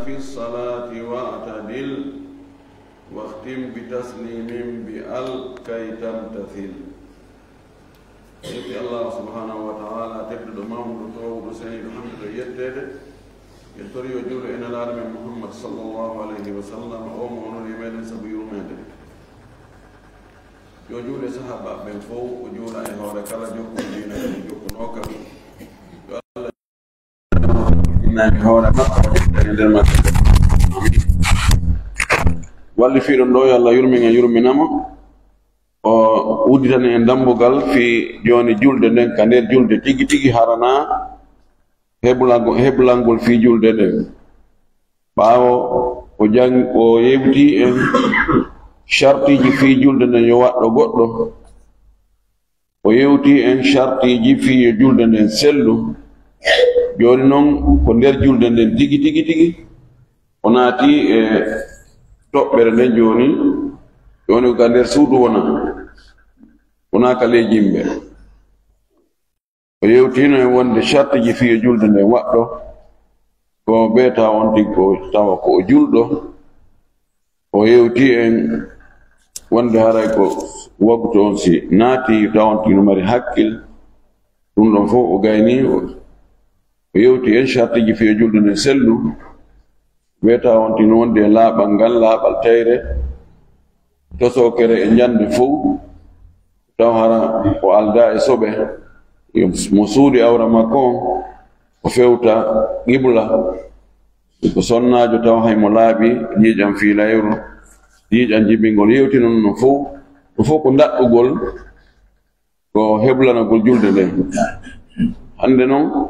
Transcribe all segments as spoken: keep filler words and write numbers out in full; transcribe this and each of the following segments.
في الصلاة واعتدل، واختم بتسليم بأل كي تمتثل. Yetti Allah subhanahu wa ta'ala, tedduɗo, mawnuɗo, toowuɗo, seniiɗo, handuɗo e yetteede. En tori yo juulu e Nelaaɗo men Muhammad sallallahu alayhi wa sallam, o mo onori meɗen sabu yurmeende. Yo juulu e sahaabaaɓe ɓen fow, o juula e hoore kala jokkuɗo diina, kadi jokkunoo kam. Yo Allah juulu e hoore makko, o ƴetta e nder makko. Wallifiiɗo ɗo, yo Allah yurmin en, yurmina mo. O udditani en dambugal fii jooni julde nden, ka nder julde tigi tigi, hara naa heblango-, heblangol fii julde nden. Ɓaawo o jang-, o yewti en shartiiji fii julde nden yo waɗɗo goɗɗo. O yewti en shartiiji fii yo julde nden sellu. Jooni non ko nder julde nden tigi, tigi, tigi. O naati e toɓɓere nden jooni. Jooni ko ka nder suudu wona. Wona ka ley jimɓe. O yewtino en wonde shartiiji fii yo julde nden waɗɗo, ko bee tawa on tigi ko tawa ko o julɗo. O yewti en wonde haray ko waktu on si naati, tawa on tigi no mari hakkil. Ɗum ɗon fow o gayni. O, o yewti en shartiiji fii yo julde nden sellu. Weeta on tigi no wondi e laaɓal ngal, laaɓal tayre, tosookere e njande fow, taw hara o aldaa e soɓe. Yo mo suuɗi awra makko on, o fewta qibla. Ko sonnaajo taw hay mo laaɓi, ƴiiƴam fiilayru, ƴiiƴam jibingol, yewti non no fow. Ɗum fow ko ndaɗɗugol, ko heblanagol julde nden. Hannde non,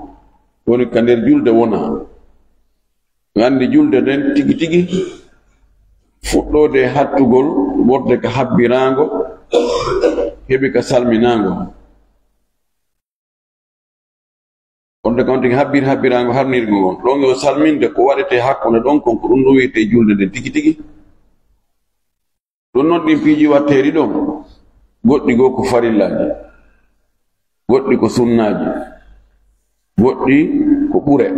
woni ka nder julde wona. Nganndi julde nden tigi tigi, fuɗɗoode e hattugol, wonde ka habbiraango, heɓi ka salminaango. Wonde ka on tigi habbir-, habbiraango harnirgo ngon. Ɗon yo salminde ko waɗetee hakkunde ɗon kon, ko ɗum ɗum wiyetee julde nden tigi tigi. Ɗum noon, ɗin piiji watteeɗi ɗon, goɗɗi goo ko farillaaji, goɗɗi ko sunnaaji, goɗɗi ko ɓure.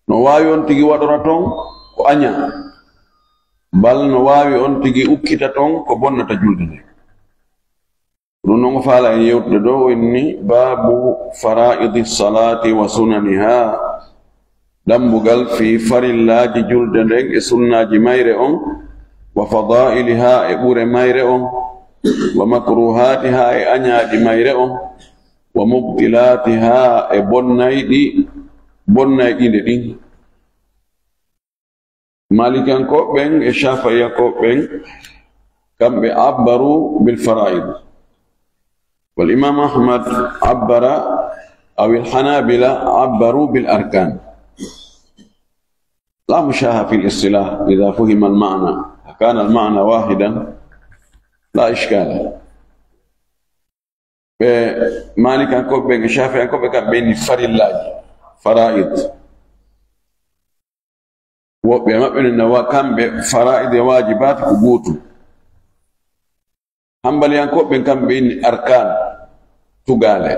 No waawi on tigi waɗora ton ko añaa, bal no waawi on tigi ukkita ton ko bonnata julde nden. Ɗum noon o faala en yewtude ɗo, o inni, baabu faraa'idi salaati wa sunaniha, dambugal fii farillaaji julde nden e sunnaaji mayre on, wa fadaa'iliha, e ɓure mayre on, wa makruhaatiha, e añaaɗi mayre on, wa mubtilaatiha, e bonnayɗi, bonnayɗi nde ɗin. Malikiyankooɓe ɓen e Shafi'iyankooɓe ɓen, kamɓe abbaru bil fara'id. Wal Imam Ahmad abbara, aw al Hanabila abbaru bil arkan. La mushaha fil istilah, idha fuhima al ma'na, kana al ma'na wahidan, la ishkala. Ɓe Malikiyankooɓe ɓen e Shafi'iyankooɓe kamɓe inni farillaaji, fara'id. Woɓɓe e maɓɓe no wa-, kamɓe fara'id e waajibaat ko gootum. Hanbaliyankooɓe ɓen kamɓe inni arkaan, tugaale.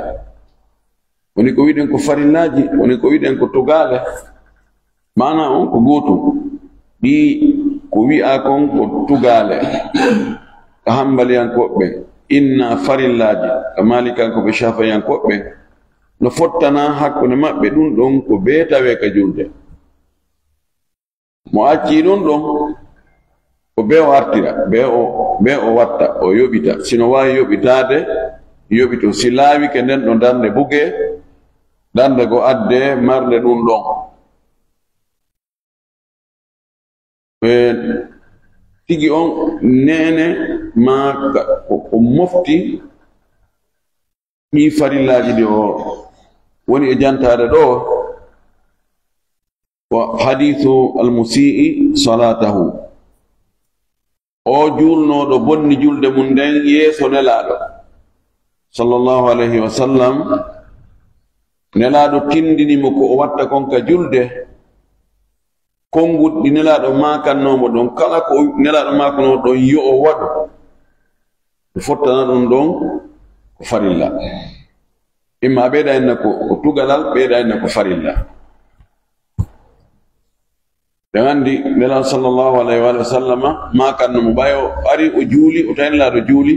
Woni ko wi'ɗen ko farillaaji, woni ko wi'ɗen ko tugaale. Maana on ko gootum. Ɗi ko wi'aa kon ko tugaale. Ka Hanbaliyankooɓe ɓen, inna farillaaji, ka Malikiyankooɓe, Shafi'iyankooɓe ɓen, no fottanaa hakkunde maɓɓe ɗum ɗon ko bee tawee ka julde. Mo accii ɗum ɗon, ko bee o artira, bee o, bee o watta, o yoɓita. Si no waawi yoɓitaade, yoɓito. Si laawike nden ɗon darnde bugee, darnde go addee marnde ɗum ɗon. E tigi on neene maa ka, ko, ko mofti ɗii farillaaji ɗi o woni e jantaade ɗoo, ko hadiisu al-musii'i salaatahu. O juulnooɗo bonni julde mum nden yeeso Nelaaɗo, sallallahu alayhi wa sallam, Nelaaɗo tindini mo ko o watta kon ka julde, konnguɗi ɗi Nelaaɗo maakannoo mo ɗon, kala ko Nelaaɗo maakanoo ɗon yo o waɗu, o fottana ɗum ɗon ko farilla. Imma ɓeyda inna ko, ko tugalal, ɓeyda inna ko farilla. En anndi Nelaaɗo sallallahu alayhi wa sallama maakanno mo ɓay o ari o juuli, o tawi Nelaaɗo juuli.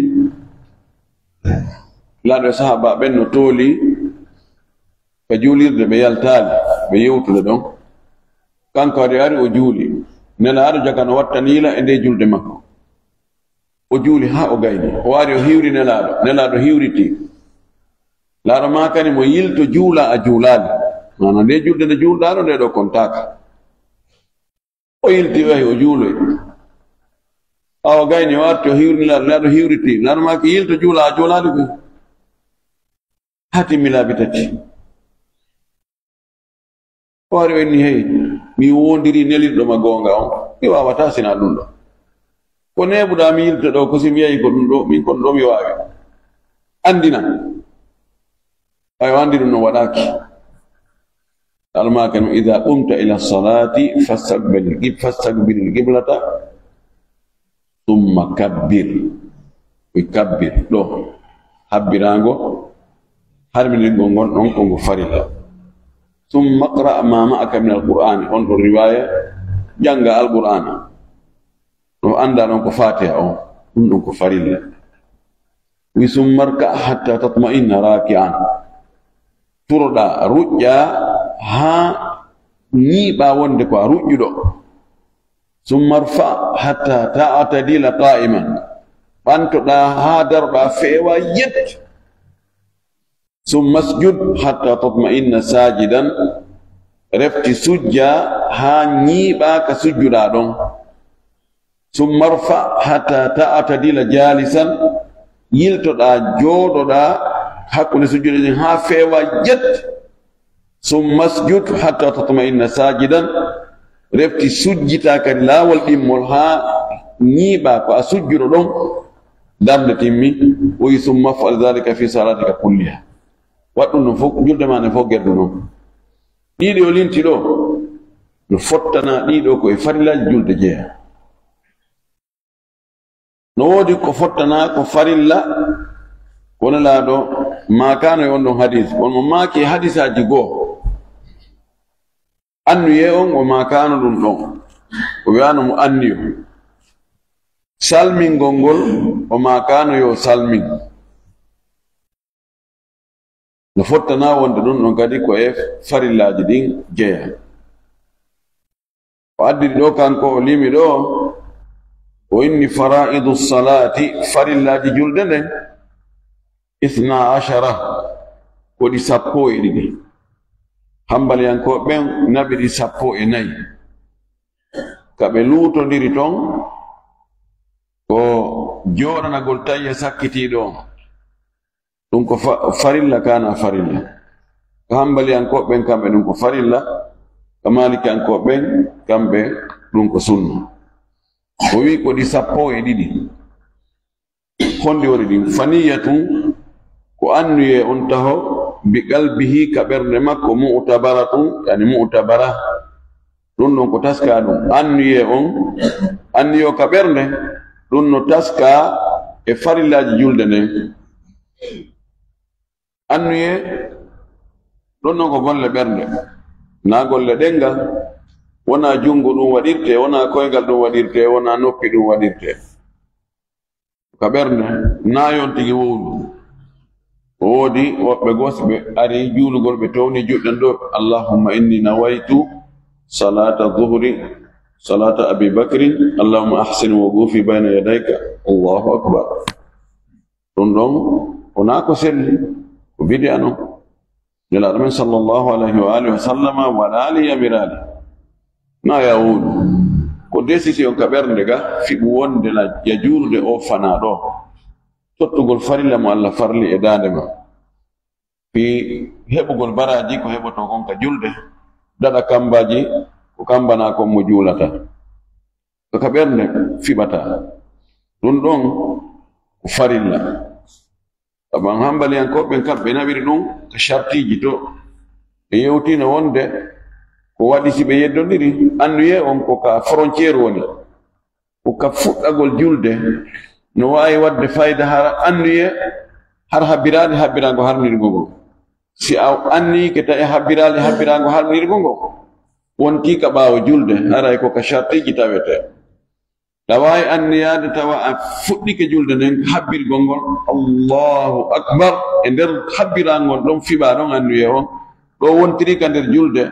Nelaaɗo e sahaaba ɓen no tooli ka juulirde, ɓe yaltaali, ɓe yewtude ɗon. Kanko ari, ari o juuli. Nelaaɗo jaka no wattaniila e nde julde makko. O juuli haa o gayni. O ari o hiwri Nelaaɗo. Nelaaɗo hiwriti. Nelaaɗo maakani mo, "Yilto juula, a juulaali." Maana nde julde nde juulɗaa ɗo, nde ɗo kontaaka. O yilti, o yahi, o juuloy. Haa o gayni, o arti, o hiwri Nelaaɗo, Nelaaɗo hiwriti. Nelaaɗo maaki, "Yilto juula, a juulaali koy." Haa timmi laabi tati. O ari o inni, "Hey, mi woondiri nelirɗo ma goonga on. Mi waawataa sinaa ɗum ɗo. Ko neeɓuɗaa mi yilta ɗo, ko si mi yahi ko ɗum ɗo, min kon ɗo mi waawi. Anndina." Ayo, anndi ɗum no waɗaaki. Nelaaɗo maaki no, "Idaa qumta ila salaati fastaqbil qib-, fastaqbil qiblata, summa kabbir." Wi kabbir ɗo. Habbiraango, harminirgol ngon ɗon ko ngo farilla. "Summa qra ma ma'aka min al-Qur'aani." On ɗon riwaaya, jannga Al-Qur'aana. No anndaa ɗon ko Faatiha on, ɗum ɗon ko farilla. Wi, "Summa rka hatta tatma'inna raaki'an." Turoɗaa, ruƴƴaa haa ñiiɓaa wonde ko a ruƴƴuɗo. "Summa rfa hatta ta'tadila qaa'iman." Ɓantoɗaa haa daroɗaa feewaa yet. "Summa sjud hatta tatma'inna saajidan." Refti sujjaa haa ñiiɓaa ka sujjuɗaa ɗon. "Summa rfa hatta ta'tadila jaalisan." Yiltoɗaa, jooɗoɗaa hakkunde sujjuɗe ɗin haa feewaa yet. "Summa sjud hatta tatma'inna saajidan." Refti sujjitaa kadi laawol ɗimmol haa ñiiɓaa ko a sujjuɗo ɗon. Darnde timmi. O wi, "Summa fa'al daalika fi salaatika kulliha." Waɗ ɗum ɗon fof, julde maa nden fof gerdu non. Ɗiɗi o linti ɗo, no fottana ɗiɗo ko e farillaaji julde jeyaa. No woodi ko fottana ko farilla, ko Nelaaɗo maakano e on ɗon hadis. On mo maaki hadisaaji goo. Annuyee on o maakano ɗum ɗon. O wi'ano mo anniyo. Salmingol ngol o maakano yo salmin. No fottana wonde ɗum ɗon kadi ko e farillaaji ɗin jeyaa. O addiri ɗo kanko, o limi ɗo, o inni faraa'idu salaati, farillaaji julde nden, isna ashara, ko ɗi sappo e ɗiɗi. Hambaliyankooɓe ɓen naɓi ɗi sappo e nayi. Ka ɓe luutondiri ton, ko jooɗanagol tayya sakkitiiɗo on. Ɗum ko fa-, farilla, kana farilla. Ka hambaliyankooɓe ɓen, kamɓe ɗum ko farilla. Ka maalikiyankooɓe ɓen, kamɓe ɗum ko sunna. O wi ko ɗi sappo e ɗiɗi. Honɗi woni ɗin? Faniyatun, ko annuyee on taho, bi qalbihi, ka ɓernde makko, mu'tabaratun, yani mu'tabara. Ɗum ɗon ko taska ɗum. Annuyee on, anniyo ka ɓernde, ɗum no taska e farillaaji julde nden. Annuyee, ɗum ɗon ko golle ɓernde. Na golle ɗengal, wona junngo ɗum waɗirte, wona koyngal ɗum waɗirte, wona noppi ɗum waɗirte. Ka ɓernde, na yon tigi wowlu. Ko woodi woɓɓe goo, si ɓe ari juulugol, ɓe towni juuɗe ɗen ɗo, "Allahumma inni nawaytu salata zuhri, salata Abi Bakrin, Allahumma ahsin wuqufi bayna yadayka." Allahu akbar. Ɗum ɗon, wonaa ko selli, ko bidi'a non. Nelaaɗo men sallallahu alayhi wa alihi wa sallama waɗaali, yamiraali. Na ya wowlu. Ko desiti on ka ɓernde ga, fiɓu wonde na ya juulude o fanaa ɗo. Tottugol farilla mo Allah farli e daande ma. Fii heɓugol baraaji ko heɓotoo kon ka julde, daɗa kambaaji ko kambanaa kon mo juulata. Ko ka ɓernde fiɓata. Ɗum ɗon ko farilla. Sabu an hambaliyankooɓe ɓen kam, ɓe nawiri ɗum ka shartiiji to. Ɓe yewtiino wonde ko waɗi si ɓe yeddondiri, annuyee on ko ka frontière woni. Ko ka fuɗɗagol julde, no waawi waɗde fayda hara annuyee, har habbiraade habbiraango harmirgo ngo. Si a anniyike tawi habbiraali habbiraango harmirgo ngo, wontii ka ɓaawo julde, haray ko ka shartiiji tawetee. Ɗa waawi anniyaade tawa a fuɗɗike julde nden, habbirgol ngol, Allahu Akbar, e nder habbirangol ɗon fiɓaa ɗon anniye on, ɗo wontiri ka nder julde,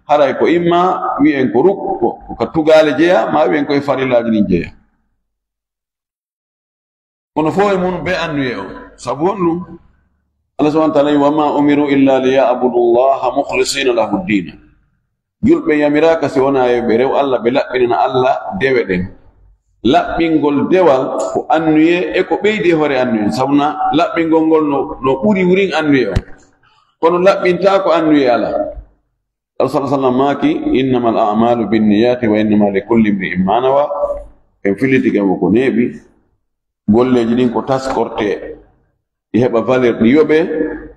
haray ko imma wi'en ko ruk-, ko, ko ka tugaale jeyaa, maa wi'en ko e farillaaji ɗin jeyaa. Kono fof e mun be annuye o. Sabu honɗum? Allah subhanahu wa ta'ala, "Wa ma umiru illa li ya'budu Allaha mukhlisina lahu ddina." Julɓe yamiraaka si wonaa yo ɓe rew Allah, ɓe laɓɓinana Allah dewe ɗen. Laɓɓingol dewal ko annuye e ko ɓeydi e hoore annuye. Sabu na laɓɓingol ngol no, no ɓuri wurin annuye o. Kono laɓɓintaa ko annuye alaa. Allah sallallahu alaihi wasallam maaki, "Innamal a'malu binniyati wa innama likulli imri'in ma nawa." En fillitike mo ko neeɓi. Golleeji ɗin ko taskorte, ɗi heɓa valeur, ɗi yoɓe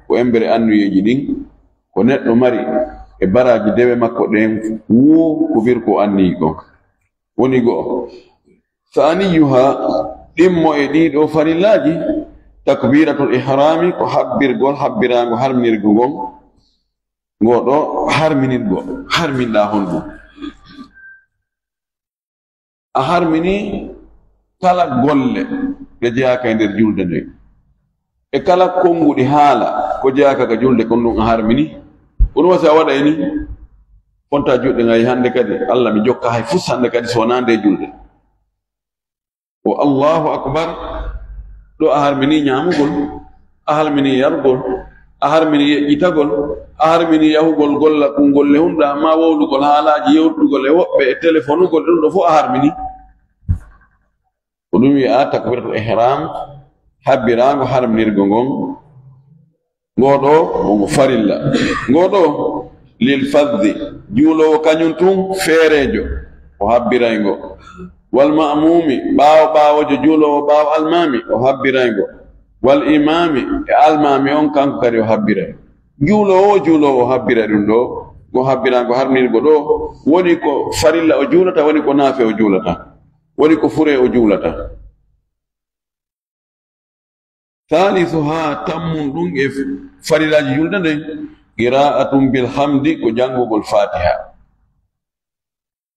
ko embere annuyeeji ɗin. Ko neɗɗo mari e baraaji dewe makko ɗen, wo ko bir ko anniyi kon. Woni go'o. Thaniyuha, ɗimmo e ɗiɗo farillaaji, takbiratul ihrami, ko habbirgol, habbiraango harminirgo ngon. Ngo ɗo harminirgo, harminɗaa honɗum? A harmini kala golle ɗe jeyaaka e nder julde nde. E kala konnguɗi haala ko jeyaaka ka julde, kon ɗum a harmini. Ko ɗum wasi a waɗa e ni? Fonta juɗɗe ngai hannde kadi, Allah mi jokka hay fus hannde kadi so wonaa nde julde. O Allahu Akbar, ɗo a harmini ñaamugol, a harmini yarugol, a harmini yeƴƴitagol, a harmini yahugol golla kun golle hunɗa, ma wowlugol haalaaji, yewtugol e woɓɓe, e telefonugol, ɗum ɗo fof a harmini. Ko ɗum wi'a takbiratul ihram, habbiraango harminirgo ngon. Ngo ɗo, mo ngo farilla. Ngo ɗo, lil fadhi, juuloowo kañum tun feereejo, o habbiray ngo. Wal ma'mumi, ɓaawo ɓaawojo juuloowo ɓaawo almaami, o habbiray ngo. Wal imami, e almaami on kanko kadi o habbiray. Juuloowo, juuloowo o habbiray ɗum ɗo, ngo habbirango harminirgo ɗo, woni ko farilla o juulata, woni ko naafe o juulata, woni ko fure o juulata. Thaalithuha, tammun ɗum e farillaaji julde nden, qira'atun bil hamdi, ko janngugol Fatiha.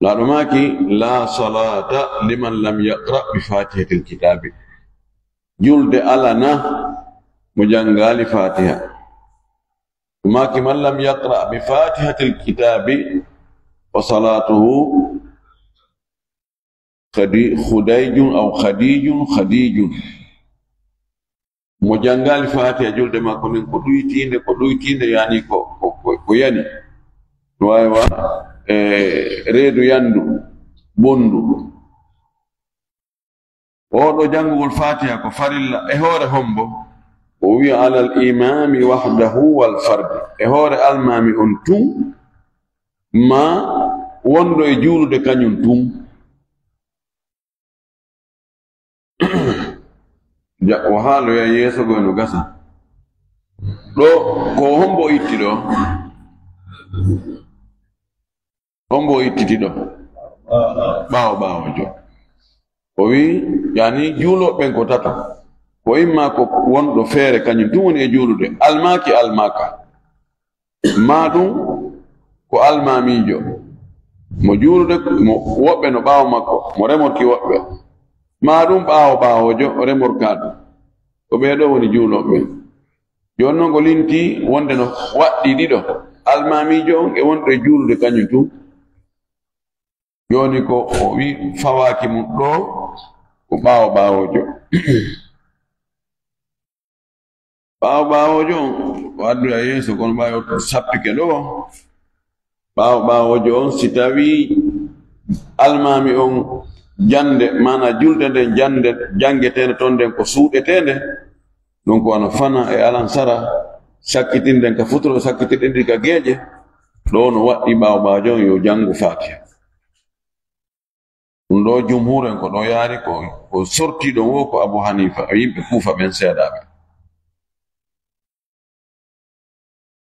Laaɗo maaki, "La salata liman lam yaqra bi fatihatil kitabi." Julde alana mo janngaali Fatiha. Maaki, "Man lam yaqra bi fatihatil kitabi, fa salatuhu khadi-, khudayjun aw khadijun, khadijun." Mo janngaali Fatiha, julde makko nden ko ɗuytiinde, ko ɗuytiinde, yani ko, ko, ko, ko yani. No waawi wa, e, reedu yandu, bondu. Oɗo janngugol Fatiha ko farilla e hoore hombo? O wi'a, "Alal imami wahdahu wal fardi." E hoore almaami on tun, ma wonɗo e juulude kañum tun. Ja, o haaloya yeeso go no gasa. Ɗo, ko hombo itti ɗo? Hombo ittiti ɗo? Ɓaawo ɓaawojo. O wi, yani, juulooɓe ɓen ko tato. Ko imma ko wonɗo feere, kañum tun woni e juulude. Almaaki almaaka. Maa ɗum ko almaamiijo. Mo juulude, mo woɓɓe no ɓaawo makko, mo remorki woɓɓe. Maa ɗum ɓaawo ɓaawojo remorkaaɗo. Ko ɓee ɗoo woni juulooɓe ɓen. Jooni non, ko linti wonde no waɗɗii ɗiɗo, almaamiijo on e wonɗo e juulude kañum tun. Jooni ko o wi fawaaki mum ɗoo, ko ɓaawo ɓaawoojo. Ɓaawo ɓaawoojo on, o addoya yeeso, kono ɓaawo o sappike ɗoo. Ɓaawo ɓaawoojo on, si tawii almaami on jannde, maanaa julde nden jannde, janngeteende ton nden ko suuɗeteende, ɗum ko wano fana e alansara, sakkitinden ka futuro, sakkitirɗen ɗi ka geeƴe, ɗoo no waɗɗii ɓaawo ɓaawoojo on yo janngu Faatiha. Ɗum ɗoo jumhuur en ko ɗoo yaari, ko, ko sortii ɗon woo ko Abu Hanifa e yimɓe Kuufa ɓen seedaaɓe.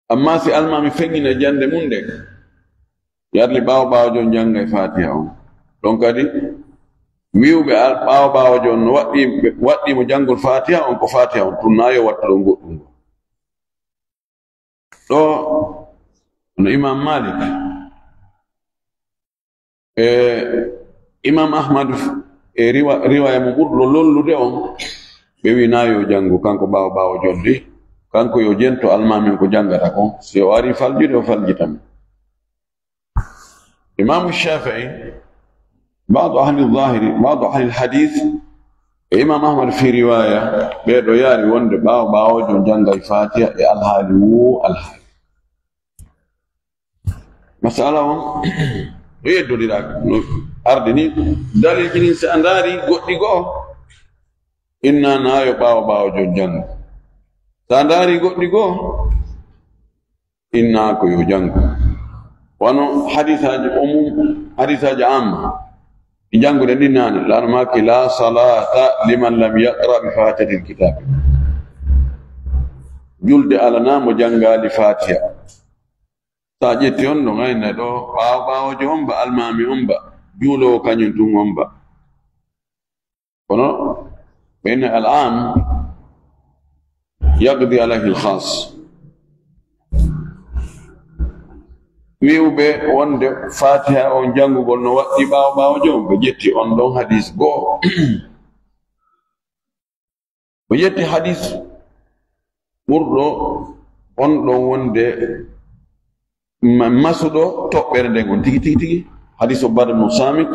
Amma si almaami feŋŋina jannde mum nden, yarli ɓaawo ɓaawoojo on janngay Faatiha on. Ɗon kadi, wi'uɓe al-, ɓaawo ɓaawoojo on no waɗɗii, waɗɗii mo janngol Faatiha on, ko Faatiha on tun, na yo wattu ɗon goɗɗum. Ɗoo no Imaam Maalik, E Imam Ahmad e riwa-, riwaya mo ɓurɗo lollude on, ɓe wi na yo janngu kanko ɓaawo ɓaawo jolde, kanko yo jento almaami on ko janngata kon, si o ari faljude o faljita mo. Imam Shafi'i, ba'du ahli zahiri, ba'du ahli hadith, e Imam Ahmad fi riwaya, ɓe ɗo yaari wonde ɓaawo ɓaawojo janngay Fatiha e alhaali wo alhaali. Masala on, ɗo yeddodiraaka, no ardi ni, dalilji ɗin, si a ndaari goɗɗi goo, inna na yo ɓaawo ɓaawojo janngu. Si a ndaari goɗɗi goo, inna ko yo janngu. Wano hadisaaji umum, hadisaaji amma, ɗi jannguɗen ɗin naane, Laara maaki, "La salata liman lam yaqra bi fatihatil kitab." Julde alana mo janngaali Fatiha. Sa ƴetti on ɗon, ayna ɗo, ɓaawo ɓaawojo on ba, almaami on ba, juuloowo kañum tun on ba. Kono ɓe inni al am yaqdi alayhi al khas. Wi'uɓe wonde Fatiha on janngugol no waɗɗi ɓaawo ɓaawojo on, ɓe ƴetti on ɗon hadis goo. O ƴetti hadis ɓurɗo on ɗon wonde ma-, masuɗo toɓɓere nden on tigi, tigi, tigi. Hadis o Ubaada bnu Saamit,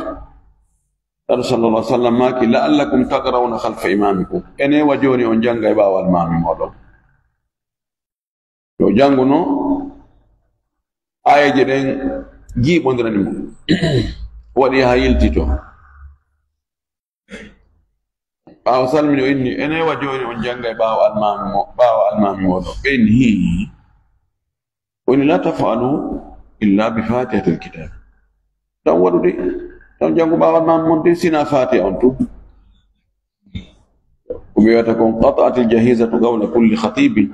Nabi sallallahu alaihi wasallam maaki, "La'allakum taqra'una khalfa imamikum." Ene wa jooni on jannga e ɓaawo almaami mooɗon. Yo jannguno aayeeje ɗen jiiɓondirani mo. Waɗi haa yiltito. Ɓaawo salmini o inni, "Ene wa jooni on jannga e ɓaawo almaami mo, ɓaawo almaami mooɗon." Ɓe inni, "Hii." O inni, "La taf'alu illa bi fatihatil kitab." Tan waɗude, tan janngu ɓaawo almaami mon de, sina Fatiha on tun. Ko ɓe wiyata kon, "Qata'atil jahizatu qawla kulli khatibin."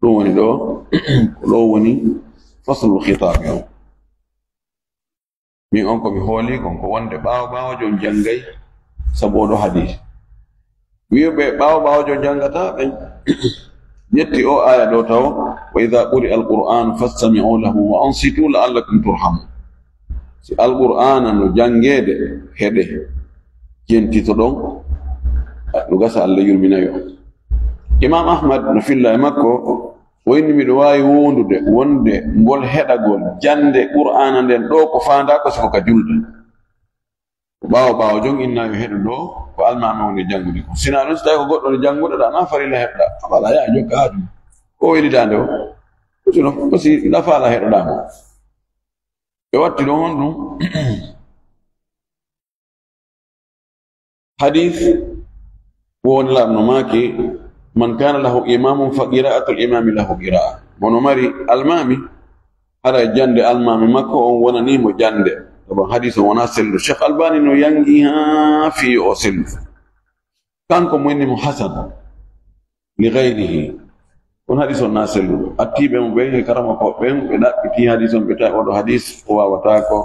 Ɗum woni ɗo, ko ɗo woni faslul khitabi on. Min on ko mi hooli kon ko wonde ɓaawo ɓaawojo on janngay, sabu oɗo hadis. Wi'uɓe ɓaawo ɓaawojo on janngata ɓen, ƴetti o aya ɗo taw, "Wa idha quri'a al-Qur'anu fastami'u lahu wa ansitu la'allakum turhamun." Si Alqur'aana no janngeede, heɗe, jentito ɗon, no gasa Allah yurminayo. Imam Ahmad no filla e makko, o inni, "Miɗo waawi wondude wonde ngol heɗagol jannde Qur'aana nden ɗo ko faandaa ko siko ka julde." Ɓaawo ɓaawo jon inna yo heɗu ɗo ko almaami woni janngude ko. Sina ɗum, si tawi ko goɗɗo no janngude ɗa, na farilla heɗɗa. Wala, yaa jokka haa ɗum. Ko weli daande o. Ko sino, ko si nafaala heɗoɗaa mo. Ɓe watti ɗon honɗum? Hadith woni lam no maaki, "Man kana lahu imamun fa qira'atul imami lahu qira'a." Mono mari almami, hara jande almami makko on wonani mo jande. Ɗo hadith on wona sellu. Sheikh Albani no yangi ha fi o sellu. Kanko mo inni mo hasan. Li ghayrihi. Kono hadis on na selluɗo. Attiiɓe mo ɓen e karama ko ɓen ɓe ɗaɓɓiti hadis on, ɓe tawi oɗo hadis o wawata ko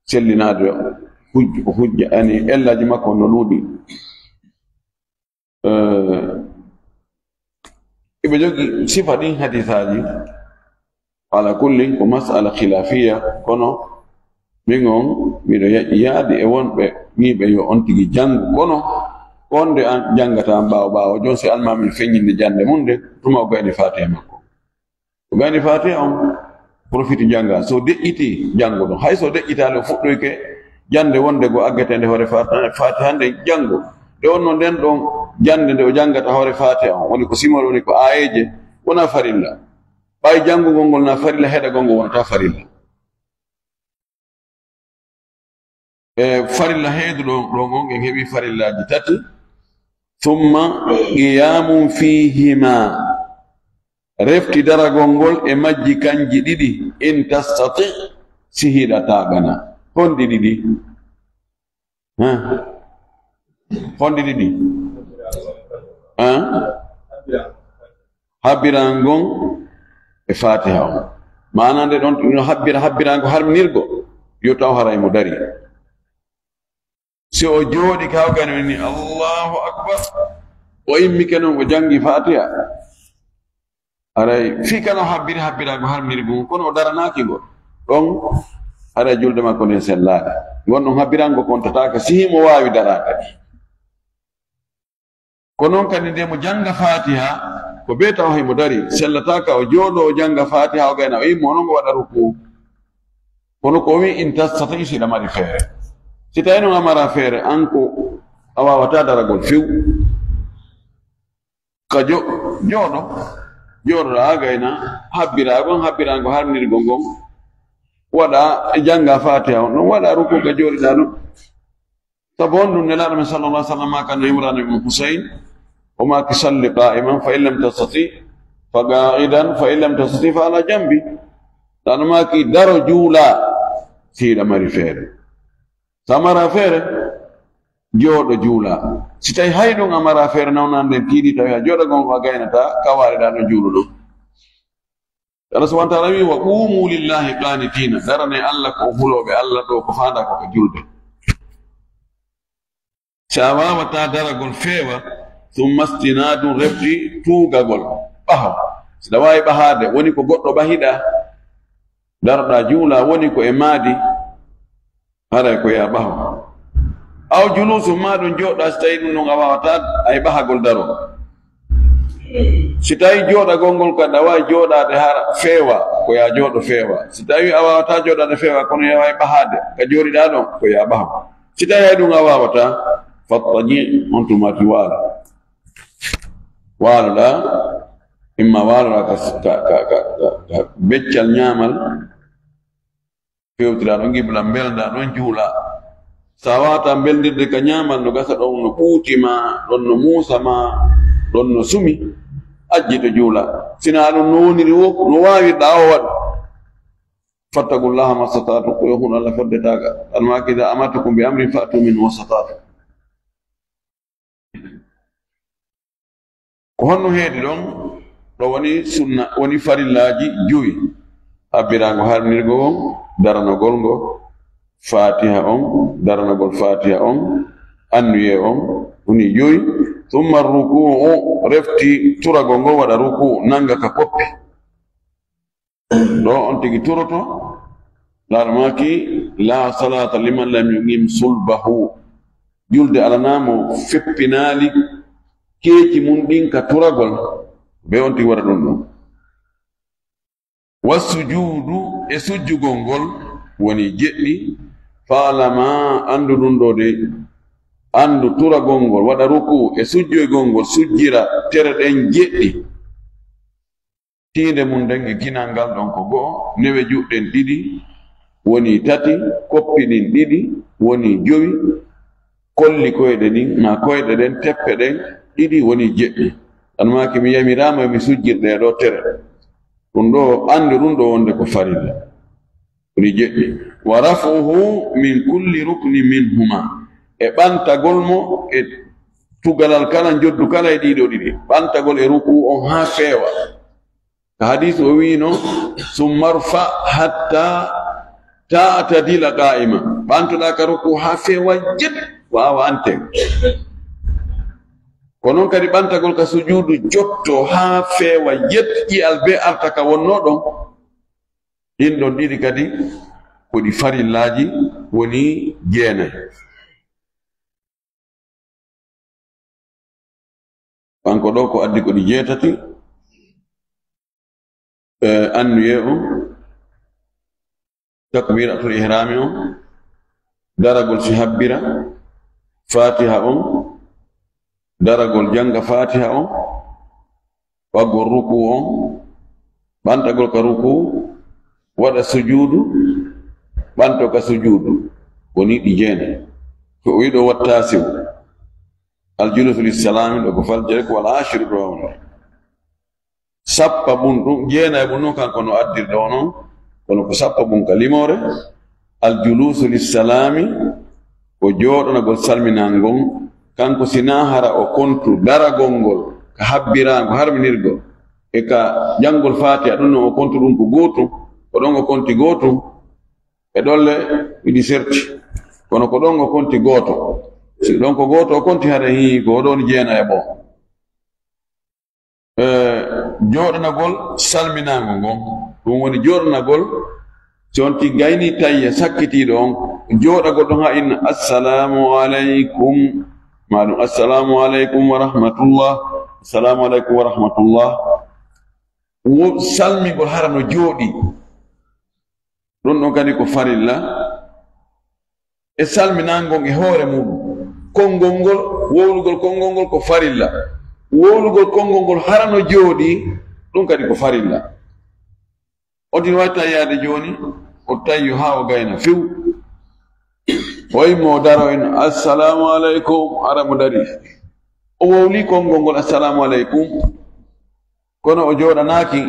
sellinaade hujj-, hujja, ani ellaji makko no ɗuuɗi. Eh, iɓe jogi sifa ɗin hadisaaji. Ala kullin, ko mas'ala khilafiya, kono min on, miɗo ya-, yaadi e wonɓe wiiɓe yo on tigi janngu, kono ko wonde an janngata an ɓaawo ɓaawo, jon si almaami feññinde jannde mum nde, tuma o gayni Fatiha makko. O gayni Fatiha on, profiti jannga. So deƴƴiti, janngu ɗon. Hay so deƴƴitaali, o fuɗɗoyke jannde wonde go aggetende hoore Fatiha, Fatiha nde janngu. Nde wonno nden ɗon jannde nde o janngata hoore Fatiha on, woni ko simol, woni ko aayeeje, wona farilla. Ɓay janngugol ngol na farilla, heɗagol ngol wonata farilla. E farilla heeduɗo ɗo ngon, en heɓi farillaaji tati. Summa qiyamun fihima. Refti daragol ngol e majji kanji ɗiɗi. In tastati, si hiɗa taaɓana. Honɗi ɗiɗi? Ha? Honɗi ɗiɗi? Ha? Habbirango ngon e Fatiha on. Maana nde ɗon no habbira, habbirango harminirgo, yo taw haray mo dari. Si o jooɗi ka o gani ni, "Allahu Akbar." O immike non, o jangi Fatiha. Haray fii kala o habbiri, habbirango harminirgo ngon, kono o daranaaki ngo. Ɗon Haray julde makko nden sellaaka. Ngon ɗon habbirango kontataaka si himo waawi daraade. Ko non kadi nde mo jannga Faatiha, ko bee tawa himo dari, sellataaka o jooɗo o jannga Faatiha o gayna o immo, o non o waɗa rukuu. Kono ko o wi'i in tastati si ɗa mari feere. Si tawi non a mara feere, an ko a waawataa daragol few. Ka jo-, jooɗo, jooɗoɗaa gayna, habbiraago, habbiraango harminirgol ngon, waɗa jannga Faatiha on ɗon, waɗa rukuu ka jooɗiɗaa ɗon. Sabu on ɗum Nelaaɗo men sallallahu alaihi wasallam maaka no Imran ibn Husayn, o maaki salli qa'iman fa in lam tastati fa qa'idan fa in lam tastati fa ala jambi. Ɗano maaki daro juula si hiɗa mari feere. Sa mara feere, jooɗo juula. Si tawi hay ɗum a mara feere nawnan nden tiiɗi tawi a jooɗagol ko a gaynata, ka waaliɗaa ɗon juuluɗon. Allah subhanahu wa ta'ala wi, "Wa qumu lillahi qanitina." Darane Allah ko hulooɓe Allah ɗo ko faanda ko ka julde. Si a waawataa daragol feewa, summa stinadun refti tuugagol ɓaho. Si ɗa waawi ɓahaade, woni ko goɗɗo ɓahiɗaa, daroɗaa juula, woni ko e maadi, haray ko yaa ɓaho. Aw julusu, maa ɗum jooɗaa, si tawi ɗum ɗum a waawataa, ay ɓahagol daro. Si tawi jooɗagol ngol kadi a waawi jooɗaade hara feewa, ko yaa jooɗo feewa. Si tawi a waawataa jooɗaade feewa, kono yaa waawi ɓahaade, ka jooɗiɗaa ɗon, ko yaa ɓaho. Si tawi hay ɗum a waawataa, fattaji, on tumaati waalo. Waaloɗaa, imma waaloɗaa ka, ka, ka, ka, ka beccal ñaamal, fewtiraa ɗon qibla, mbeldaa ɗon juulaa. Sa waawataa mbeldirde ka ñaamal, no gasa ɗon no ɓuuti ma, ɗon no muusa ma, ɗon no sumi, ajjito juulaa. Sinaa ɗum no woniri wo, no waawirɗaa o waɗu. Fattaqullaha mastata'tum, ko yo huno Allah fodde taaga. Almaaki, "Iza amartukum bi amrin fa'tu minhu mastata'tum." Ko honno heedi ɗon? Ɗo woni sunna, woni farillaaji jowi. Habbiraango harminirgo on, daranagol ngo, Faatiha on, daranagol Faatiha on, annuye on, woni jowi. Summa ruku'u, refti turagol ngol, waɗa ruku'u, nanga ka koppi. Ɗo on tigi turoto, laara maaki, "La salata liman lam yuqim sulbahu." Julde alanaa mo feppinaali keeci mun ɗin ka turagol, be on tigi waɗa ɗum ɗon. Wa sujudu, e sujjugol ngol, woni jeɗɗi, fa'lama, andu ɗum ɗo de, andu turagol ngol, waɗa ruku e sujjoygol ngol, sujjira tere ɗen jeɗɗi. Tiinde mum nden e kinal ngal ɗon ko go'o, newe juuɗe ɗen ɗiɗi woni tati, koppi ɗin ɗiɗi woni jowi, kolli koyɗe ɗin, maa koyɗe ɗen, teppe ɗen ɗiɗi woni jeɗɗi. Ɗan maaki mi yamiraama yo mi sujjir ɗee ɗoo tere. Ɗum ɗoo, anndu ɗum ɗoo wonde ko farilla. Woni jeɗɗi. Wa raf'uhu min kulli ruknin minhuma. E ɓantagol mo e tugalal kala, njoddu kala e ɗii ɗoo ɗiɗi. Ɓantagol e rukuu on haa feewa. Ka hadiis o wiino, "Summa rfa hatta ta'tadila qa'ima." Ɓantoɗaa ka rukuu haa feewa jet, waawa anten. Ko non kadi ɓantagol ka sujuudu jotto haa feewa jet, ƴi'al bee arta ka wonnoo ɗon. Ɗin ɗon ɗiɗi kadi ko ɗi farillaaji woni jeenay. Kanko ɗo ko addi ko ɗi jeetati, e, annuye on, takbiratul ihrami on, daragol si habbira, fatiha on, daragol janga fatiha on, waggol ruku on, ɓantagol ka ruku, waɗa sujuudu, ɓanto ka sujuudu, woni ɗi jeenay. Ko o wiɗo watta siw. Al julusu lissalami ɗo ko faljere ko wala ashiru ɗo wonde. Sappa bun ɗum, jeenay bun ɗum kanko no addirɗo o non, kono ko sappa bun ka limoore. Al julusu lissalami, ko jooɗanagol salminangol, kanko si na hara o kontu daragol ngol, ka habbiraango, harminirgol, e ka janngol Faatiha, ɗum non o kontu ɗum ko gootum, ko ɗon o konti gootum, e ɗolle iɗi serti, kono ko ɗon o konti gooto. Si ɗon ko gooto o konti, hara hii ko o ɗon jeenay e ɓo. E, jooɗanagol salminaango ngon, ɗum woni jooɗanagol Si on tigi gaynii tayya sakkitiiɗo on, jooɗagol ɗon haa inna, "Assalaamu aleykum," maa ɗum, "Assalaamu aleykum wa rahmatullah, assalaamu aleykum wa rahmatullah." Wo salmingol hara no jooɗi. Ɗum ɗon kadi ko farilla. E salminaango ngon e hoore muuɗum. Konngol ngol, wowlugol konngol ngol ko farilla. Wowlugol konngol ngol hara no jooɗi, ɗum kadi ko farilla. On tigi watta yaade jooni, o tayyo haa o gayna few. O immo o daro en, "Assalaamu aleykum," hara mo dari. O wowli konngol ngol, "Assalaamu aleykum." Kono o jooɗanaaki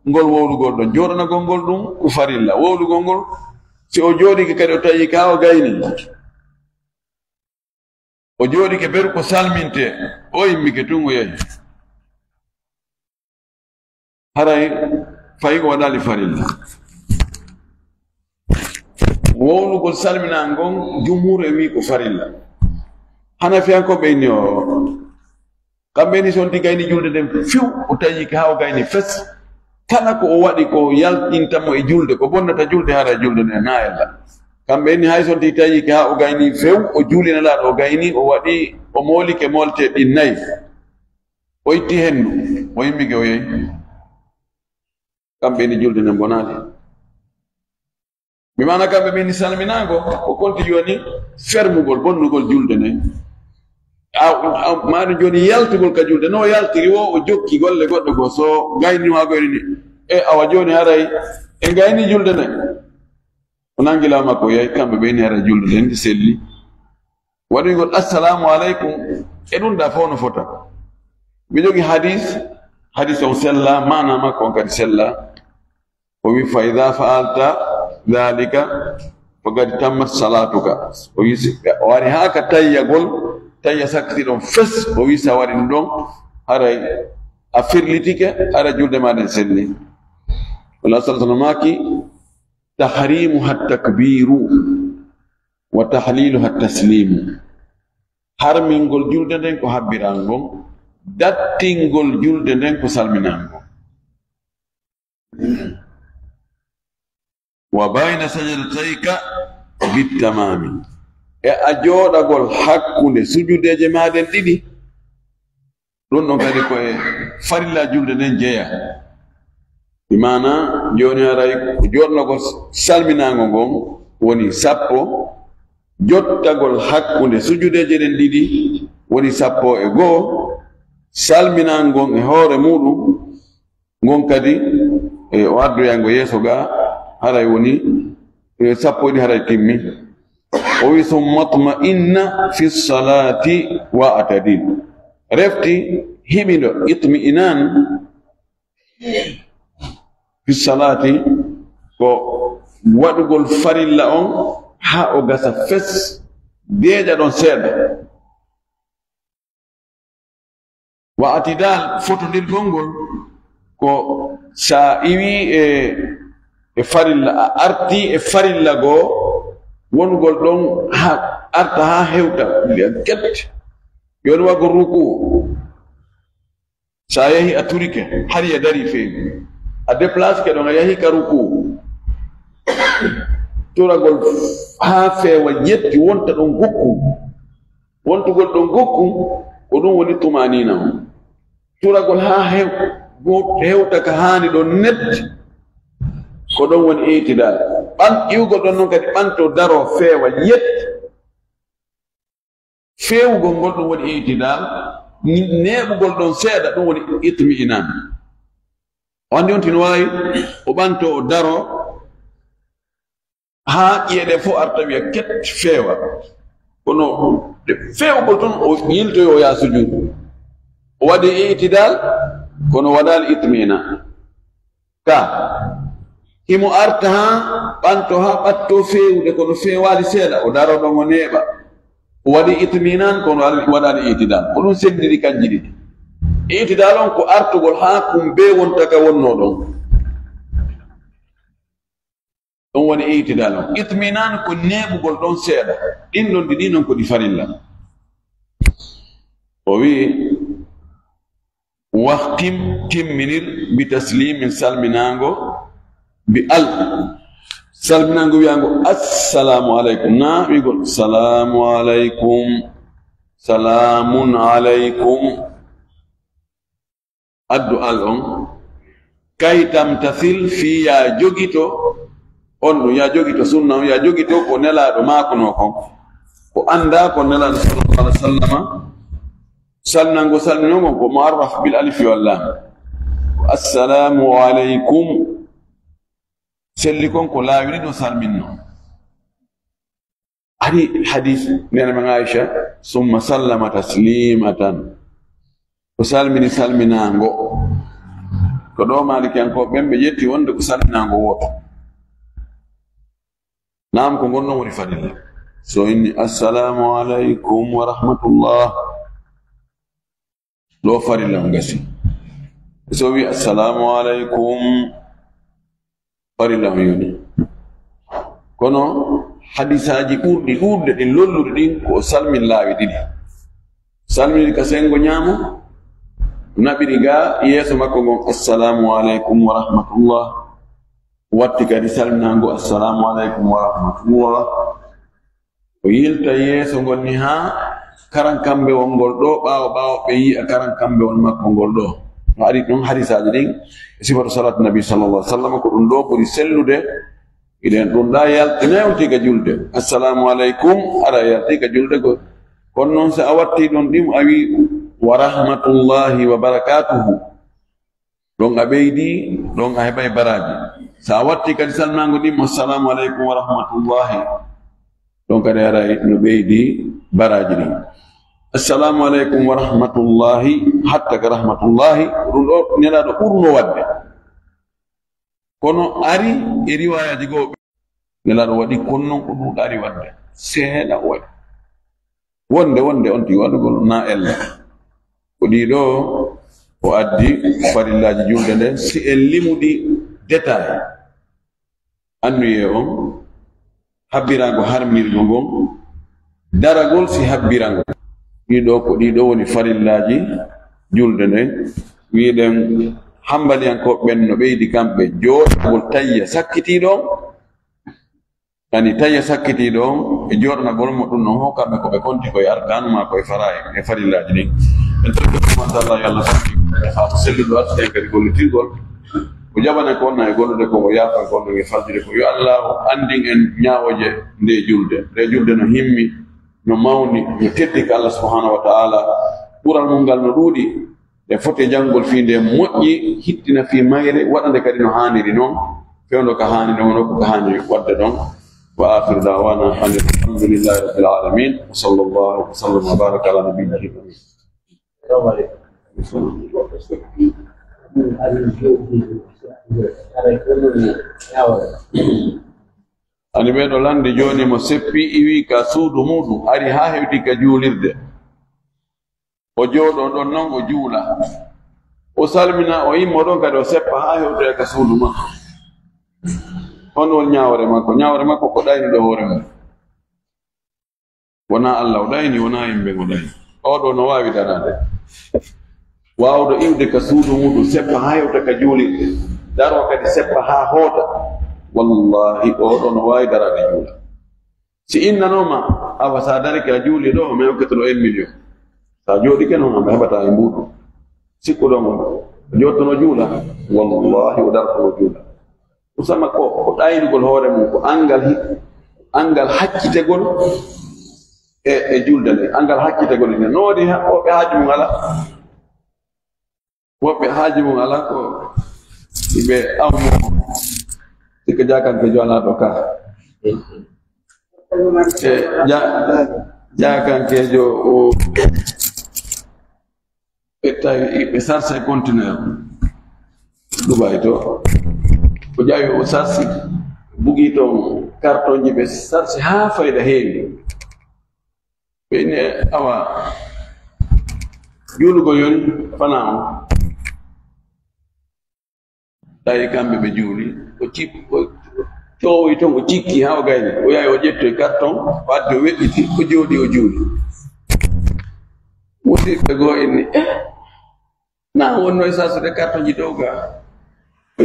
ngol wowlugol ɗon. Jooɗanagol ngol ɗum ko farilla. Wowlugol ngol, si o jooɗike kadi o tawi ka o gayni. O jooɗike beru ko salminte, o immike tun o yahi. Haray fayi o waɗaali farilla. Wowlugol salminaa ngon, jumhur e wii ko farilla. Hanafiyankooɓe inni o, kamɓe ni si on tigi gayni julde nden few, o tayyike haa o gayni fes. Kala ko o waɗi ko yaltinta mo e julde, ko bonnata julde, hara julde nden na ella. Kamɓe ni hay si on tigi tayyike haa o gayni few, o juulina laaɗo o gayni, o waɗi, o moolike moolte ɗin nayi. O itti hendu, o immike o yehi. Kamɓe ni julde nden bonaali. Bi maana kamɓe min salminaango, ko konti jooni fermugol, bonnugol julde nden. A, a, maani jooni yaltugol ka julde, no o yaltiri wo, o jokki golle goɗɗe goo, so gayni haa goyni ni. E awa jooni haray, e gayni julde nden. O nangi laamu makko, o yahi, kamɓe ɓe ni haray julde nden selli. Waɗugol assalaamu aleykum, e ɗum da fof no fota. Mi jogi hadis, hadis on sella, maana makko on kadi sella. O wi, "Fa idha fa'alta dhalika, faqad tammat salatuka." O wi, si o wari haa ka tayyagol, tayya sakkiti ɗon fes, o wi, "Sa waɗi ɗum ɗon, haray a firlitike, haray julde ma nden selli." Wala sallallahu alaihi wasallam maaki, "Tahrimuha takbiru, wa tahliluha taslimu." Harmingol julde nden ko habbirango, dattingol julde nden ko salminango. "Wa bayna sajadatayka bittamami." E a jooɗagol hakkunde sujudeeje maaɗen ɗiɗi. Ɗum ɗon kadi ko e farilla julde nden jeya. Bi maana, jooni haray ko jooɗnogol salminaango ngon woni sappo, jottagol hakkunde sujudeeje ɗen ɗiɗi woni sappo e go'o, salminaango ngon e hoore muuɗum, ngon kadi, e, o addoyango yeeso ga, haray woni, e, sappo e ɗiɗi haray timmi. O wi, "Summa tma'inna fi salati wa atadil." Refti hiɓindo, itmi'inan, fi salati ko waɗugol farilla on haa o gasa fes, deeƴa ɗon seeɗa. Wa atidal, fotondirgol ngol ko sa iwi e, e farilla, a arti e farilla goo, wonugol ɗon ha arta ha hewta, mbiya get. Yo ɗum waɗgo ruku. Sa yehi a turike, hari a dari feewi. A déplace ke ɗon a yahi ka ruku. Turagol ha feewa yetti wonta ɗon gukku. Wontugol ɗon gokku, ko ɗum woni tumanina on. Turagol haa hew-, go-, hewta ka haani ɗon net, ko ɗon woni itidal. Ɓan-, iwgol ɗon non kadi ɓanto daro feewa yet. Feewugol ngol ɗum woni itidal, ni-, neeɓugol ɗon seeɗa ɗum woni itmi'inan. O anndi on tino waawi, o ɓanto o daro, haa ƴi'e ɗe fof arta wiya ket feewa. Kono feewugol tun o yiltoyo o yaha sujuudu. O waɗi itidal, kono waɗaali itmina. Ka, himo arta haa ɓanto haa ɓatto feewude, kono feewaali seeɗa, o daro ɗon o neeɓa. O waɗi itminan, kono al-, waɗaali itidal. Ko ɗum senndiri kanji ɗiɗi. Itidal on ko artugol haa kum bee wonta ka wonnoo ɗon. Ɗum woni itidal on. Itminan ko neeɓugol ɗon seeɗa. Ɗin ɗon ɗiɗi non ko ɗi farilla. O wi'i, "Wahtim, timminir, bi taslimin, salminaango, bi al." Salminango wiyango, "Assalamu alaikum." Na wi'ugol, "Salamu alaikum. Salamun alaikum." Addu al on. Kay tamtasil fi ya jogito on ɗum, ya jogito sunna on, ya jogito ko Nelaaɗo maakunoo kon. Ko anndaa ko Nelaaɗo sallallahu alaihi wasallama, salminango salminango ko mu'arraf bil alif wal lam. Ko assalamu alaikum. Selli kon ko laawi ɗiɗo salminno. Ari hadis nene men Aisha, "Summa sallama taslimatan." O salmini salminaango. Ko ɗo Maalikiyankooɓe ɓen ɓe ƴetti wonde ko salminaango wooto. Naam, ko ngon non woni farilla. So inni, "Assalamu alaikum wa rahmatullah." Ɗo farilla on gasi. So wi, "Assalamu alaikum," farilla on yoni. Kono hadisaaji ɓurɗi ɗuuɗde ɗin, lolluɗi ɗin, ko o salmin laawi ɗiɗi. Salmini ka sengo ñaamo, naɓiri ga yeeso makko ngon, "Assalamu alaikum wa rahmatullah." Watti kadi salminaango, "Assalamu alaikum wa rahmatullah." O yilta yeeso ngol ni haa karankammbewol ngol ɗo, ɓaawo, ɓaawo ɓe yi'a karankammbewol makko ngol ɗo. No ari ɗon hadisaaji ɗin e sifatu salaatu Nabi sallallahu alaihi wasallam, ko ɗum ɗo ɓuri sellude. Iɗen ɗum ɗa yalti, na yalti ka julde. "Assalamu alaikum," ara yalti ka julde go. Kono noon, so a watti ɗon ɗim, a wi, "Wa rahmatullahi wa barakatuhu." Ɗon a ɓeydi, ɗon a heɓay baraaji. So a watti kadi salminaango ɗin, "Assalamu alaikum wa rahmatullahi." Ɗon kadi haray no ɓeydi baraaji ɗin. "Assalamu alaikum wa rahmatullahi," hatta ka rahmatullahi, ko ɗum ɗo Nelaaɗo ɓurno waɗde. Kono ari e riwayaaji goo, Nelaaɗo waɗi, kono noon ko ɗum ɗaari waɗde. Seeɗa o waɗi. Wonde, wonde on tigi waɗugol na ella. Ko ɗiɗo o addi farillaaji julde nde, si en limuɗi détail. Annuyee on, habbiraango harmirgo ngon, daragol si habbirango. Ɗiɗo ko ɗiɗo woni farillaaji julde nde. Wiɗen hambaliyankooɓe ɓen no ɓeydi kamɓe jooɗagol tayya sakkitiiɗo on. Ani tawi e sakkitiiɗo on e jooɗanagol mo ɗum non, hokkaɓe ko ɓe konti koye arkanu maa koye faraa'id e farillaaji ɗin. En torii ko ɗum, machallah, yo Allah barke e faamu selluɗo, arsuɗen kadi gollitirgol. O jaɓana ko wonna e gollude ko, o yaafa ko wonna e farjude ko. Yo Allah o anndin en ñaawooje nde julde. Nde julde no himmi, no mawni, no teddi ka Allah subhanahu wa ta'ala. Ɓural mum ngal no ɗuuɗi. Ɗe foti janngol fii nde moƴƴi, hittina fii mayre, waɗa nde kadi no haaniri non, fewndo ka haaniri non, ko ka haaniri waɗde ɗon. Wa akhiru da'wana anil hamdulillahi rabbil alamin. Wa sallallahu wa sallam wa baraka ala nabiyyina Muhammad. Ani ɓeeɗo lanndi jooni mo seppi iwi ka suudu muuɗum, ari haa hewti ka juulirde. O jooɗoo ɗon non, o juula. O salmina, o immo ɗon kadi, o seppa haa hewtoya ka suudu makko. Honɗum woni ñaawore makko? Ñaawore makko ko ɗaynude hoore mum. Wonaa Allah o ɗayni, wonaa yimɓe o ɗayni. Oo ɗoo no waawi daraade. Waawɗo iwde ka suudu muuɗum, seppa haa hewta ka juulirde. Daroo kadi seppa haa hoota. Wallahi, oo ɗoo no waawi daraade juula. Si innanooma, awa, so a darike a juuli ɗo, mi hokkete ɗo un million. So a jooɗike noon, a heɓataa e mbuuɗu. Sikkuɗo mo, jooɗtono juula, wallahi o dartono juula. Usama ko, ko ɗaynugol hoore mum, ko anngal hi-, anngal haccitegol e, e julde nde, anngal haccitegol ine. No waɗi ha-, woɓɓe haaju mum alaa. Woɓɓe haaju mum alaa ko ɓe awno, sikka jaakankeejo alaa ɗo ka. E ja-, jaakankeejo o, ɓe tawi ɓe sarse conteneur Dubai to. O ƴawi o sarsi, bugi toon cartonji ɓe sarsi haa fayda heewi. Ɓe inni, awa, juulugol yoni fanaa on. Tawi kamɓe ɓe juuli, o cip-, o coowoyi toon, o cikki haa o gayni. O yahi o ƴettoyi carton, o addi o weɗɗiti, o jooɗi o juuli. Musiɓɓe goo inni, eh, na wonno e sarsude carton ji dow ga. O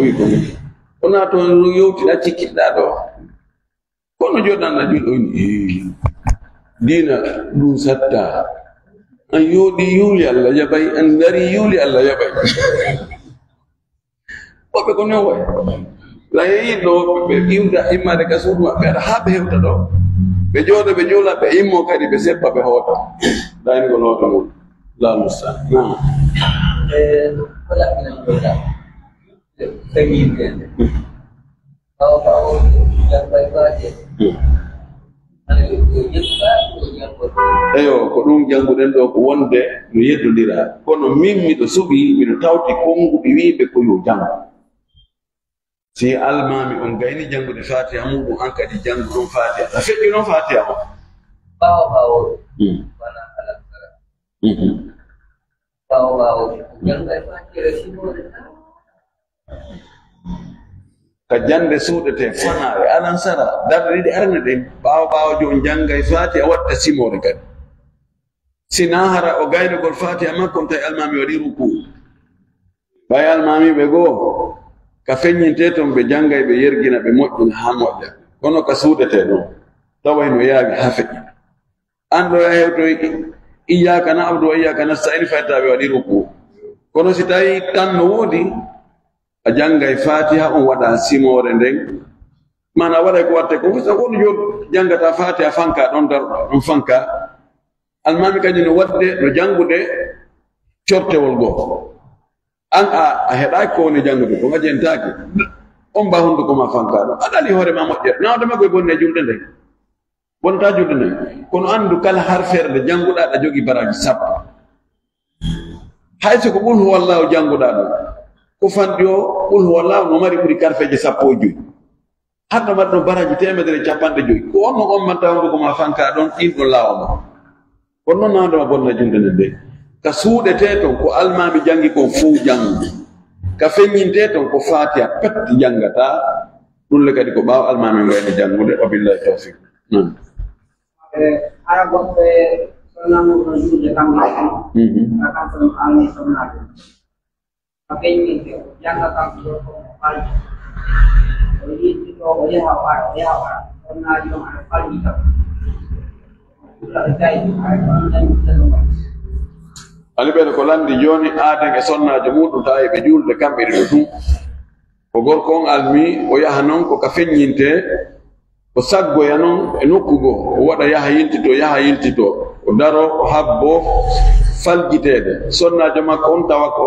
wi ko min. O Wonaa toon yowti ɗa cikkiɗa ɗo. Kono joɗɗanɗa juɗo on, "Ee, diina ɗum satta. An yooɗi yuuli Allah yaɓay, an dari yuuli Allah yaɓay." Woɓɓe ko non wayi. La yeeyi ɗo ɓe iwda immade ka suudu maɓɓe, aɗa haa ɓe hewta ɗo. Ɓe jooɗo, ɓe juula, ɓe immo kadi, ɓe seppa, ɓe hoota. Dayni ko loota mum. Laamu sa. Naam. E, ko laɓɓinam ɗo da. Feŋŋinde. Ɓaawo, ɓaawo, janngo e faade. Hmm. Hano yo, yo yettu ɓaawo, yo janngo. Eyo, ko ɗum jannguɗen ɗo ko wonde no yeddondira. Kono min miɗo suɓi, miɗo tawti konnguɗi wiiɓe ko yo janngo. Si almaami on gayni janngude Faatiha muɗum, an kadi janngu ɗum Faatiha. A feƴƴu noon Faatiha on. Ɓaawo, ɓaawo. Hmm. Wona alam tara. Mhm. Ɓaawo, ɓaawo. Janngo e Faatiha e simoore. Ka jannde suuɗetee fanaa e alansara, darɗe ɗiɗi arane ɗen, ɓaawo ɓaawo jo on janngay Faatiha, waɗta simoore kadi. Sinaa hara o gaynugol Faatiha makko, on tawi almaami waɗi rukuu. Ɓay almaamiiɓe goo, ka feññintee ton ɓe janngay, ɓe yergina, ɓe moƴƴina haa moƴƴa. Kono ka suuɗetee ɗon, tawa hino yaawi haa feƴƴa. An ɗo a hewtoy, "Iyyaaka na'budu wa iyyaaka nasta'iin," fayta ɓe waɗi rukuu. Kono si tawi tan no woodi, a janngay Faatiha, on waɗa simoore nden. Maanaa waɗay ko watte ko, so won jo janngata Faatiha fanka ɗon, darɗo ɗon fanka. Almaami kañum no waɗde, no janngude cortewol goo. An a, a heɗaaki ko woni janngude, ko ngajentaaki. On ba hunnduko ma fanka ɗon. A ɗali hoore ma moƴƴere. Nawde ma koye bonne julde nden. Bonta julde nden. Kono anndu kala harfeere nde jannguɗaa, ɗa jogii baraaji sappo. Hay so ko Qul huwallahu jannguɗaa ɗon, ko fanɗi o, Qul huwallahu no mari ɓuri karfeeje sappo e joy. Haɗno mari ɗon baraaji teemedere e capanɗe joy. Ko on no on manta wonde ko ma fanka ɗon, ɗin ɗon laawa ma. Kono noon nawde ma bonna julde nden de. Ka suuɗetee ton ko almaami janngi kon fuu janngu. Ka feññintee ton ko Faatiha pet janngata. Ɗum le kadi ko ɓaawo almaami on gayni janngude. Wa billahi tawfiq. Noon. E, hara goɗɗo e sonnaaɓe no juulde kamɓe, mhm, ka kamɓe no almi sonnaaɓe. Ka feññinte, o jannga kanko ɗo ko mo falji. O yilti ɗo, o yaha o ara, o yaha o ara. Sonnaaji on aɗa falji kam. Ɗum aɗa tawi, aɗa ɗum tan ɗum tan ɗum. Ali ɓen ko lanndi jooni, aaden e sonnaajo muuɗum, tawi ɓe juulde kamɓe ɗiɗo tun. Ko gorko on almi, o yaha non ko ka feññinte, o saggoya non e nokku goo, o waɗa yaha yiltito, yaha yiltito, o daro, o habbo faljiteede. Sonnaajo makko on tawa ko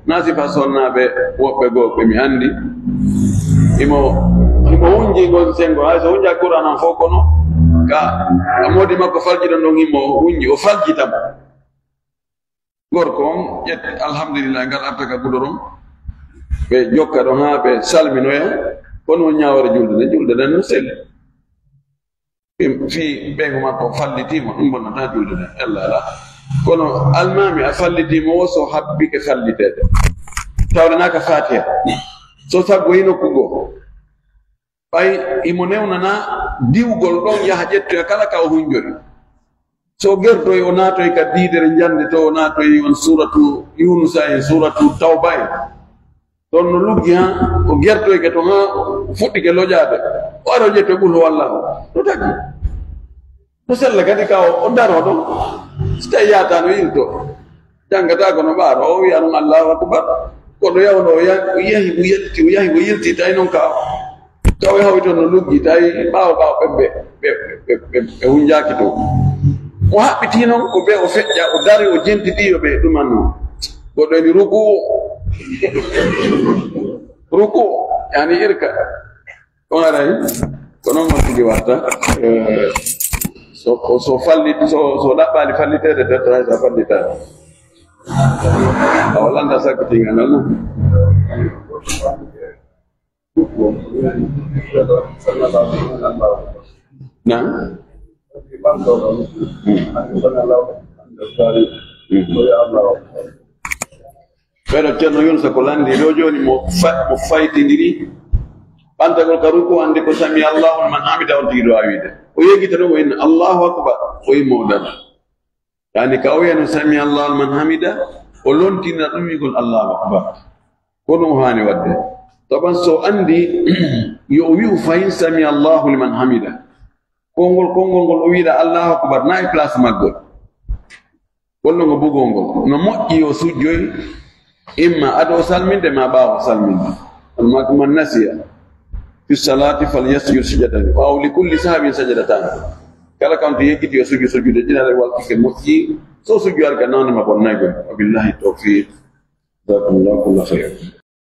naa sifa sonnaaɓe woɓɓe goo ɓe mi anndi. Himo, himo wunji ngol senngo, hay so wunja Qur'aan on fof kono ka, ka moodi makko faljito ndon himo wunji, o faljita mo. Gorko on ƴetti, alhamdulillah, ngal arta ka gudoron. Ɓe jokka ɗon haa ɓe salminoya. Kono on ñaawore julde nden, julde nden no selli. Fii, fii ɓeyngu makko fallitiima, ɗum bonnataa julde nden. Ella alaa. Kono almaami a fallitiima o, so habbike falliteede. Tawde naa ka Faatiha. So saggoyi nokku goo. Ɓay himo newnanaa diwgol ɗon yaha ƴettoya kala ka o hunjori. So o gertoy, o naatoy ka diidere njande to, o naatoy on suuratu Yuunusa en, suuratu Tawba en. Ɗon no luggi haa o gertoyke ton haa fuɗɗike lojaade. O ara o ƴettoy Qul huwallahu. No tagi. No sella kadi ka o, o daroo ɗon. Si tawi yaataano yilto. Janngata kono ɓaaro o wiya ɗum Allahu Akbar. Kono yawno o ya-, o yahi o yalti, o yahi o yilti, tawi noon ka o. Tawi hawri toon no luggi, tawi ɓaawo ɓaawo ɓe, ɓe, ɓe, ɓe, ɓe, ɓe hunjaaki toon. O haɓɓitii noon ko ɓe o feƴƴa, o dari, o jentiti yo ɓe ɗuman noon. Goɗɗo eni ruku. Ruku, yani irka. Ɗum aray, ko noon man tigi watta. Eh, so, ko, so falli, so, so ɗaɓɓaali falliteede, tetta hay so a fallitaade. A wallanta sakkitinga noon. Naam. Hmm. Hmm. Ɓeɗo Ceerno Yunusa ko lanndi ɗo jooni mo fa-, mo faytindiri ɓantagol ka ruku, anndi ko sami Allahu liman hamida on tigi ɗo a wiide. O yegita ɗo o inna Allahu akbar, o immo o dara. Yani ka o wiya no sami Allahu liman hamida, o lontina ɗum wi'gol Allahu akbar. Ko ɗum o haani waɗde. Taban so anndi yo o wi'u fahin sami Allahu liman hamida. Konngol, konngol ngol o wi'da Allahu Akbar na e place maggol. Wonno ngo bugol ngol. No moƴƴi yo sujjoy imma ado o salminde ma ɓaawo salminde. Almaaki man nasiya fi salati falyasjud sajdatayni. Ɓaawo li kulli sahwin sajdatayni. Kala kan to yeggiti yo sujju sujjude ɗiɗaɗe waltike moƴƴi. So sujju arka nawne ma bonnay gol. Wa billahi tawfiq. Jazakumullahu kulla khayr.